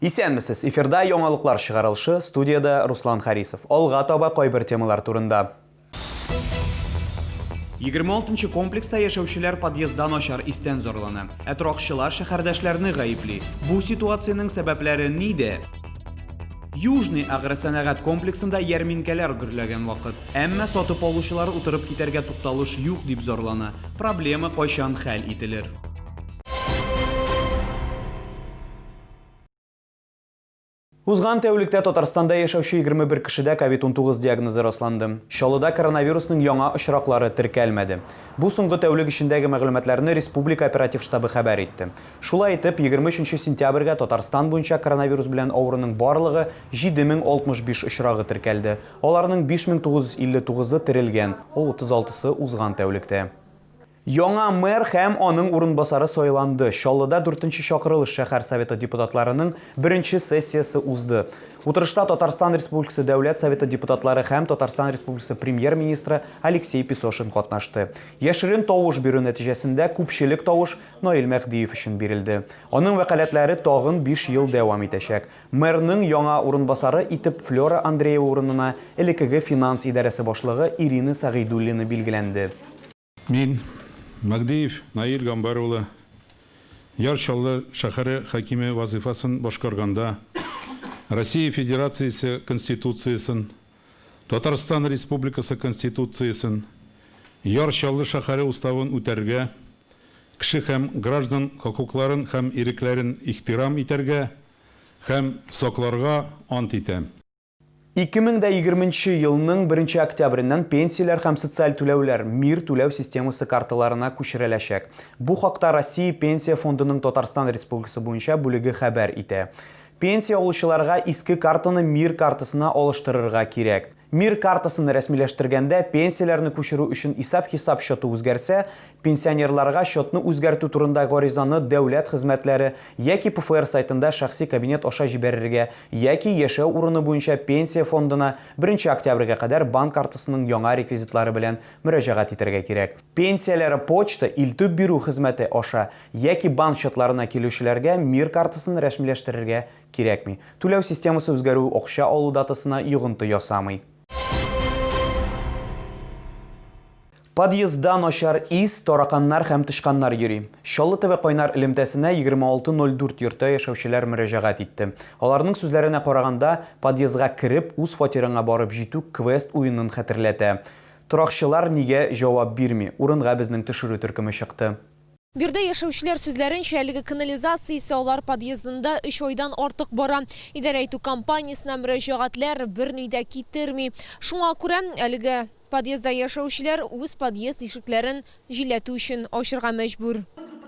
Исәнмесез! Эфирда яңалыклар чыгарылышы, студиядә Руслан Харисов. Алга таба кайбер темалар турында. 26 нчы комплекста яшәүчеләр подъездда начар истән зарлана. Ә торакчылар шәһәрдәшләрне гаепли. Бу ситуациянең сәбәпләре нидә? Южный агросәнәгать комплексында ярминкәләр гөрләгән вакыт. Әмма сатып алучылар утырып китәргә тукталыш юк дип зарлана. Проблема кайчан хәл ителер? Узган тәүлектә Татарстанда яшәүче 21 кешедә ковид-19 диагнозы расланды. Чаллыда коронавирусның яңа очраклары теркәлмәде. Бу соңгы тәүлек эчендәге мәгълүматларны республика оператив штабы хәбәр итте. Шулай итеп, 23 сентябрьгә Татарстан буенча коронавирус белән авыруның барлыгы 7065 очрагы теркәлде. Аларның 5959-ы терелгән, 36-сы узган тәүлектә. Яңа мэр һәм аның урынбасары сайланды. Чаллыда дүртенче чакырылыш шәһәр Советы депутатларының беренче сессиясе узды. Утырышта Татарстан Республикасы Дәүләт Советы депутатлары һәм Татарстан Республикасы Премьер-министры Алексей Песошин катнашты. Яшерен тавыш бирү нәтиҗәсендә күпчелек тавыш Наил Мәһдиев өчен бирелде. Аның вәкаләтләре тагын биш ел дәвам итәчәк. Мэрның яңа урынбасары итеп Флера Андреева урынына элеккеге финанс идарәсе башлыгы Ирина Сәгыйдуллина билгеләнде. Мин, Магдиев Наил Гамбәр улы, Яр Чаллы шәһәре хакиме вазыйфасын башкарганда, Россия Федерациясе Конституциясен, Татарстан Республикасы Конституциясен, Яр Чаллы шәһәре Уставын үтәргә, кеше һәм граждан хокукларын һәм ирекләрен ихтирам итәргә һәм сакларга ант итәм. 2020 нче елның беренче октябреннән пенсияләр һәм социаль түләүләр Мир түләү системасы карталарына күчереләчәк. Бу хакта Россия Пенсия фондының Татарстан Республикасы буенча бүлеге хәбәр итә. Пенсия алучыларга иске картаны Мир картасына алыштырырга кирәк. Мир картасын рәсмиләштергәндә пенсияләрне күчерү өчен исәп-хисап счеты үзгәрсә, пенсионерларга счетны үзгәртү турында гаризаны дәүләт хезмәтләре яки ПФР сайтында шәхси кабинет аша җибәрергә яки яшәү урыны буенча Пенсия фондына беренче октябрьгә кадәр банк картасының яңа реквизитлары белән мөрәҗәгать итәргә кирәк. Пенсияләре почта, илтеп бирү хезмәте аша яки банк счетларына килүчеләргә Мир картасын рәсмиләштерергә Кирәкми. Түләү системасы үзгәрү акча алу датасына йогынты ясамый. Подъездда начар ис, тараканнар һәм тычканнар йөри. Чаллы ТВ кайнар элемтәсенә 2604 йортта яшәүчеләр мөрәҗәгать итте. Аларның сүзләренә караганда, подъездга кереп, үз фатирыңа барып җитү квест уенын хәтерләтә. Торакчылар нигә җавап бирми? Урынга безнең төшерү төркеме чыкты. Биредә яшәүчеләр сүзләренчә, әлеге канализация исе алар подъездында өч айдан артык бара. Идарә итү компаниясенә мөрәҗәгатьләр берни дә китерми. Шуңа күрә әлеге подъездда яшәүчеләр үз подъезд ишекләрен җилләтү өчен ачырга мәҗбүр.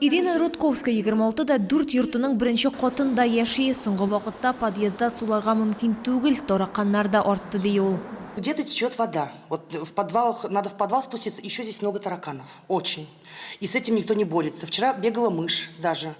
Ирина Рудковская 26 да дүрт йортының беренче катында яши. Соңгы вакытта подъездда суларга мөмкин түгел, тараканнар да артты, ди ул. Где-то течет вода. Вот в подвалах, надо в подвал спуститься, еще здесь много тараканов. Очень. И с этим никто не борется. Вчера бегала мышь даже.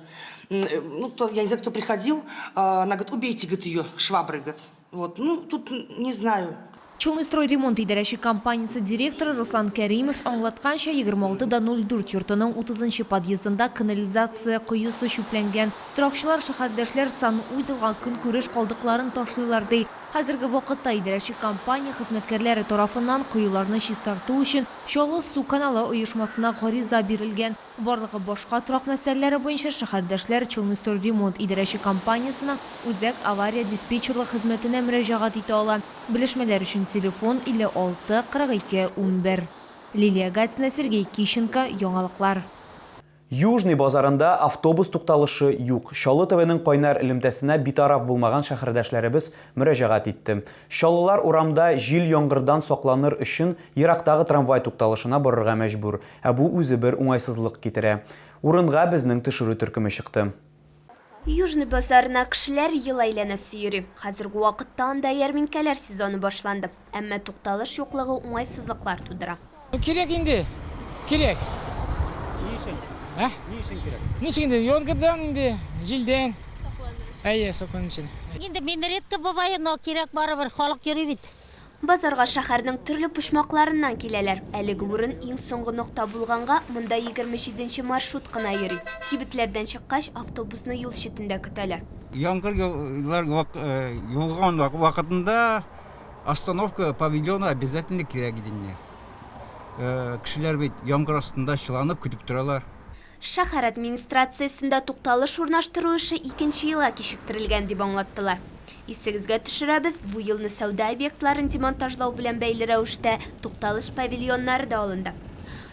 Ну, кто, я не знаю, кто приходил, она говорит, убейте, говорит, ее, шваброй, говорит. Вот, ну, тут не знаю. Челныстройремонт идарәче компаниясе директоры Руслан Кәримов аңлатканча, 26 да 04 йортының 30 нчы подъездында канализация коесы чүпләнгән. Торакчылар, шәһәрдәшләр санузелга көнкүреш калдыкларын ташлыйлар, ди. Хәзерге вакытта идарәче компания хезмәткәрләре тарафыннан коеларны чистарту өчен Чаллы су каналы оешмасына гариза бирелгән. Барлыгы башка торак мәсьәләләре буенча шәһәрдәшләр Челныстройремонт идарәче компаниясенең үзәк авария-диспетчерлык хезмәтенә мөрәҗәгать итә ала. Белешмәләр өчен телефон, 56 42 11. Лилия Гатина, Сергей Кищенко, Яңалыклар. Южный базарында автобус тукталышы юк. Чаллы ТВның кайнар элемтәсенә битараф булмаган шәһәрдәшләребез мөрәҗәгать итте. Чаллылар урамда җил-яңгырдан сакланыр өчен ерактагы трамвай тукталышына барырга мәҗбүр, ә бу үзе бер уңайсызлык китерә. Урынга безнең төшерү төркеме чыкты. Южный базарына кешеләр ел әйләнәсе йөри. Хәзерге вакытта анда ярминкәләр сезоны башланды. Әмма тукталыш юклыгы уңайсызлыклар тудыра. Ну, кирәк инде, кирәк. Ни өчен? Ә? Ни өчен кирәк? Ничек инде, яңгырдан инде, җилдән. Сакланыр өчен. Әйе, сакланыр өчен. Инде мин редко бываю, но кирәк барыбер, халык йөри бит. Базарга шәһәрнең төрле почмакларыннан киләләр. Әлеге урын иң соңгы нокта булганга, монда 27 нче маршрут кына йөри. Кибетләрдән чыккач, автобусны юл читендә көтәләр. Яңгыр яуган вакытында остановка павильоны обязательно кирәк иде инде. Кешеләр бит яңгыр астында чыланып көтеп торалар. Шәһәр администрациясендә тукталыш урнаштыру эше икенче елга кичектерелгән, дип аңлаттылар. Исегезгә төшерәбез, бу елны сәүдә объектларын демонтажлау белән бәйле рәвештә тукталыш павильоннары да алынды.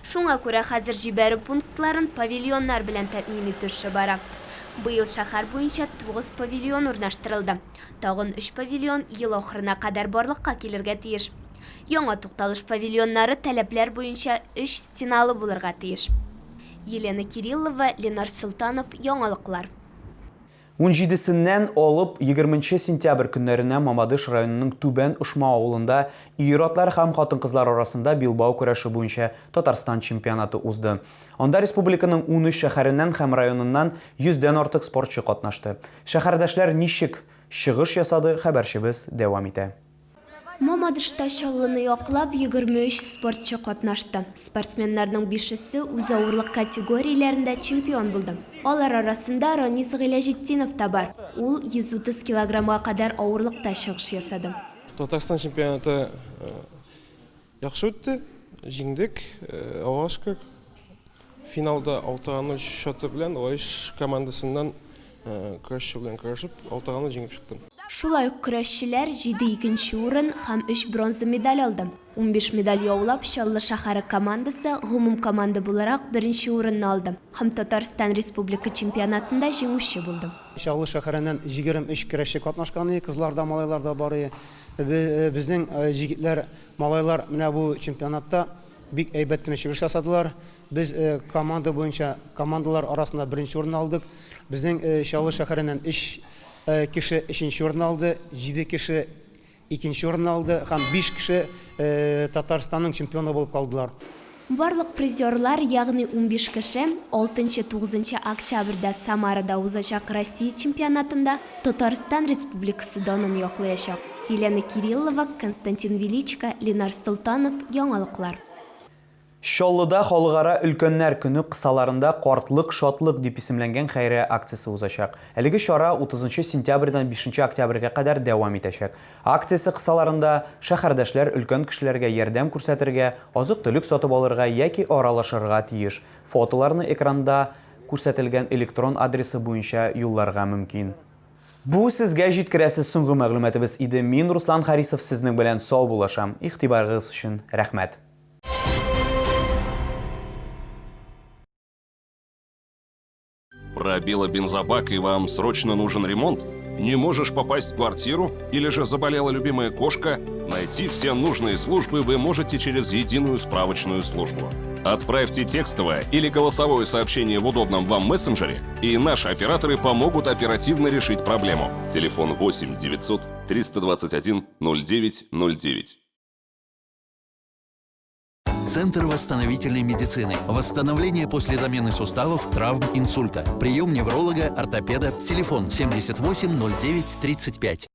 Шуңа күрә хәзер җибәрү пунктларын павильоннар белән тәэмин итү эше бара. Быел шәһәр буенча тугыз павильон урнаштырылды. Тагын өч павильон ел ахырына кадәр барлыкка килергә тиеш. Яңа тукталыш павильоннары таләпләр буенча өч стеналы булырга тиеш. Елена Кириллова, Ленар Солтанов, Яңалыклар. Унҗидесеннән алып егерменче сентябрь көннәренә Мамадыш районының Түбән Ошма авылында ир-атлар һәм хатын-кызлар арасында билбау көрәше буенча Татарстан чемпионаты узды. Анда республиканың 13 шәһәреннән һәм районыннан йөздән артык спортчы катнашты. Шәһәрдәшләр ничек чыгыш ясады, хәбәрчебез дәвам итә. Мамадышта Чаллыны яклап 23 спортчы катнашты. Спортсменнарның бишесе үз авырлык категорияләрендә чемпион булды. Алар арасында Ранис Гыйләҗетдинов та бар. Ул 130 килограммга кадәр авырлыкта чыгыш ясады. Татарстан чемпионаты Яхшы үтте, җиңдек, Аллага шөкер. Финалда 6-0 счеты белән Лаеш командасыннан көрәшче белән көрәшеп, 6-0 җиңеп чыктым. Шулай ук көрәшчеләр җиде икенче урын һәм өч бронза медаль алды. 15 медаль яулап, Чаллы шәһәре командасы гомумкоманда буларак беренче урынны алды һәм Татарстан Республика чемпионатында җиңүче булды. Чаллы шәһәреннән 23 көрәшче катнашкан иде, кызлар да, малайлар да бар иде. Безнең җегетләр, малайлар менә бу чемпионатта бик әйбәт кенә чыгыш ясадылар. Без команда буенча командалар арасында беренче урынны алдык. Безнең Чаллы шәһәреннән өч кеше өченче урынны алды, җиде кеше икенче урынны алды һәм биш кеше Татарстанның чемпионы булып калдылар. Барлык призерлар, ягъни 15 кеше, 6-9 октябрьдә Самарада узачак Россия чемпионатында Татарстан Республикасы данын яклаячак. Елена Кириллова, Константин Величко, Ленар Солтанов, Яңалыклар. Чаллыда Халыкара өлкәннәр көне кысаларында Картлык, шатлык дип исемләнгән хәйрия акциясе узачак. Әлеге чара 30 сентябрьдән 5 октябрьгә кадәр дәвам итәчәк. Акциясе кысаларында шәһәрдәшләр өлкән кешеләргә ярдәм күрсәтергә, азык-төлек сатып алырга яки аралашырга тиеш. Фотоларны экранда күрсәтелгән электрон адресы буенча юлларга мөмкин. Бу сезгә җиткерәсе соңгы мәгълүматыбыз иде. Мин, Руслан Харисов, сезнең белән саубуллашам. Игътибарыгыз өчен рәхмәт. Пробило бензобак и вам срочно нужен ремонт? Не можешь попасть в квартиру? Или же заболела любимая кошка? Найти все нужные службы вы можете через единую справочную службу. Отправьте текстовое или голосовое сообщение в удобном вам мессенджере, и наши операторы помогут оперативно решить проблему. Телефон 8 900 321 0909. Центр восстановительной медицины. Восстановление после замены суставов, травм, инсульта. Прием невролога, ортопеда. Телефон 78 09 35.